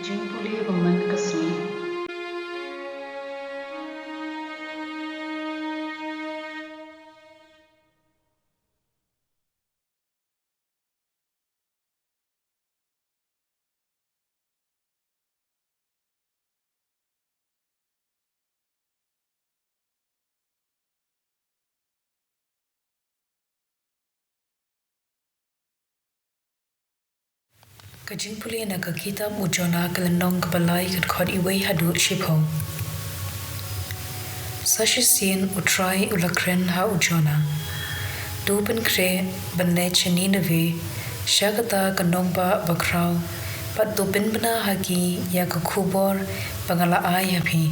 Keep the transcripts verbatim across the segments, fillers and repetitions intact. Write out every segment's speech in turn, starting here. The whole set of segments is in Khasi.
Jingpule ba man ka sngi. Ka jingpule na ka kitab u Jonah ka lynnong kaba lai ka dkhot iwei haduh shiphew. Sa shisien u Trai u la kren ha u Jonah. To pynkhreh ban leit sha Nineveh, sha kata ka nongbah bakhraw, bad to pynbna ha ki ïa ka khubor ba nga la ai ha phi.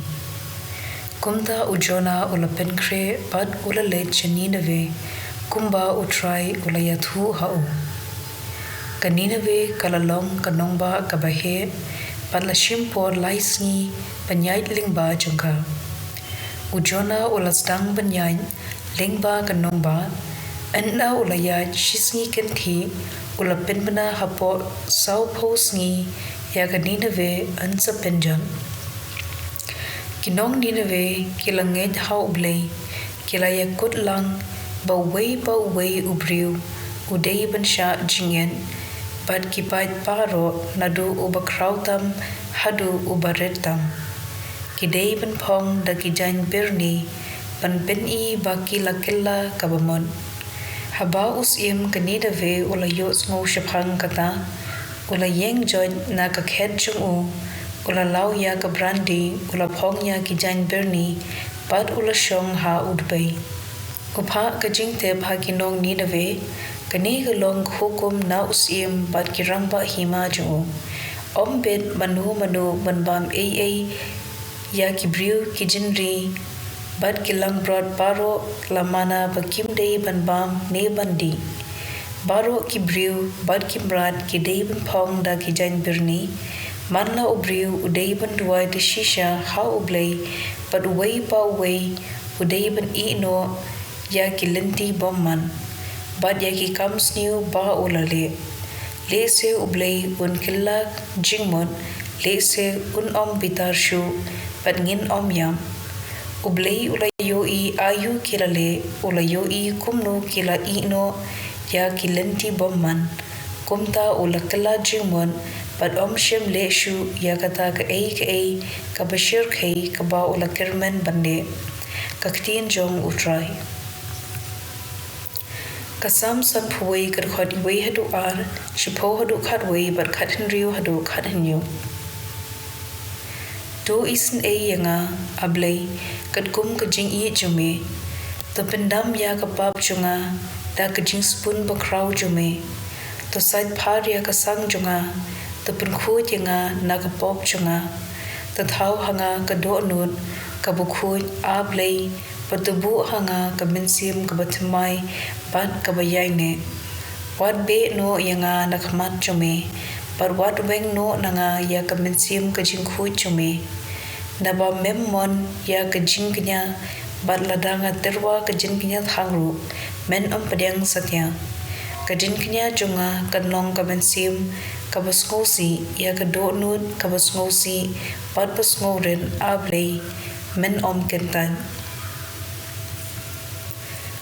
Kumta u Jonah u la pynkhreh bad u la leit sha Nineveh, kumba u Trai u la ïathuh ha u. Ka Nineveh ka la long ka nongbah kaba heh, bad la shim por lai sngi ban ïaid lyngba jong ka. U Jonah u la sdang ban ïaid lyngba ka nongbah, ynda u la ïaid shisngi kynthih, u la pynbna hapoh sawphew sngi ïa ka Nineveh yn sa pynjot. Ki nong Nineveh ki la ngeit ha U Blei, ki la ïakut lang ba uwei pa uwei u briew u dei ban shah jingit, bad ki pait baroh naduh u bakhraw tam haduh u barit tam. Ki dei ban phong da ki jaiñ byrni ban pyni ba ki la kylla kaba mut. Haba u syiem ka Nineveh u la ïohsngew shaphang kata, u la ïeng joit na ka khet jong u, u la law ïa ka brandi, u la phong ïa ki jaiñ byrni, bad u la shong ha u dpei. U phah ka jingtip ha ki nong Nineveh, kane ka long ka hukum na u syiem bad ki rangbah hima jong u. Ym bit mano mano ban bam ei ei ïa ki briew, ki jingri bad ki langbrot baroh, la mana ba kim dei ban bam ne ban dih. Baroh ki briew bad ki mrad ki dei ban phong da ki jaiñ byrni. Man la u briew u dei ban duwai da shisha ha U Blei, bad uwei pa uwei u dei ban ïeh noh ïa ki lynti bymman bad ïa ki kam sniew ba u la leh. Lehse U Blei un kylla jingmut, lehse un ym bitar shuh, bad ngin ym ïap. U Blei u la ïohi aïu ki la leh, u la ïohi kumno ki la ïeh noh ïa ki lynti bymman. Kumta u la kylla jingmut, bad ym shym leh shuh ïa kata kaei kaei kaba shyrkhei kaba u la kyrmen ban leh. Ka ktien jong U Trai. Ka Salm sanphew wei, ka dkhot iwei haduh ar, shiphew haduh khatwei, bad khathynriew haduh khathynñiew. To isynei ïa nga, A Blei, katkum ka jingïeit jong me. To pyndam ïa ka pap jong nga da ka jingsbun bakhraw jong me. To sait phar ïa ka sang jong nga, to pynkhuid ïa nga na ka pop jong nga. To thaw ha nga ka dohnud kaba khuid, A Blei, bad to buh ha nga ka mynsiem kaba thymmai bad kaba ïaineh. Wat beh noh ïa nga na khmat jong me, bad wat weng noh na nga ïa ka mynsiem ka jingkhuid jong me. Naba mem mon ïa ka jingkñia, bad lada nga tyrwa ka jingkñia thang ruh, men ym pdiang satia. Ka jingkñia jong nga kan long ka mynsiem kaba sngewsih, ïa ka dohnud kaba sngewsih bad ba sngewrit, A Blei, men ym kyntait.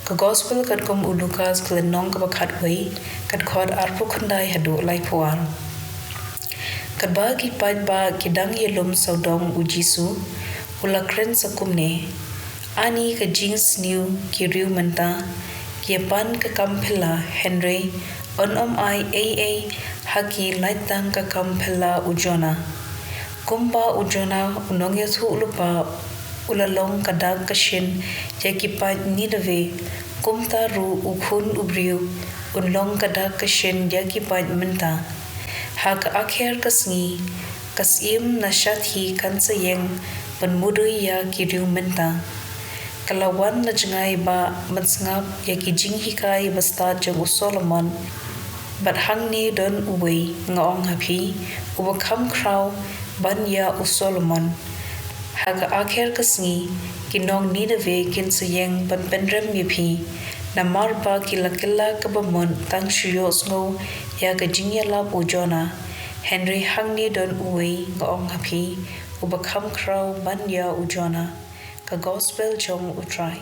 Ka Gospel katkum u Lukas, ka lynnong kaba khatwei, ka dkhot arphew khyndai haduh laiphew ar. Katba ki paidbah ki dang ïalum sawdong u Jisu, u la kren sa kumne: Ani ka jingsniew ki riew mynta, ki ïapan ka kam phylla, hynrei yn ym ai ei ei ha ki lait tang ka kam phylla u Jonah. Kumba u Jonah u nongïathuhlypa u la long ka dak ka shin ïa ki paid Nineveh, kumta ruh u Khun u Briew un long ka dak ka shin ïa ki paid mynta. Ha ka akher ka sngi, ka Syiem na shathie kan sa ïeng ban mudui ïa ki riew mynta. Ka la wan la jngai ba mynsngap ïa ki jinghikai bastad jong u Solomon. Bad hangne don uwei, nga ong ha phi, uba kham khraw ban ïa u Solomon. Ha ka akher ka sngi, ki nong Nineveh kin sa ïeng ban pynrem ïa phi, namar ba ki la kylla kaba mut tang shu ïohsngew ïa ka jingïalap u Jonah. Hynrei hangne don uwei, nga ong ha phi, uba kham khraw man ïa u Jonah. Ka Gospel jong U Trai.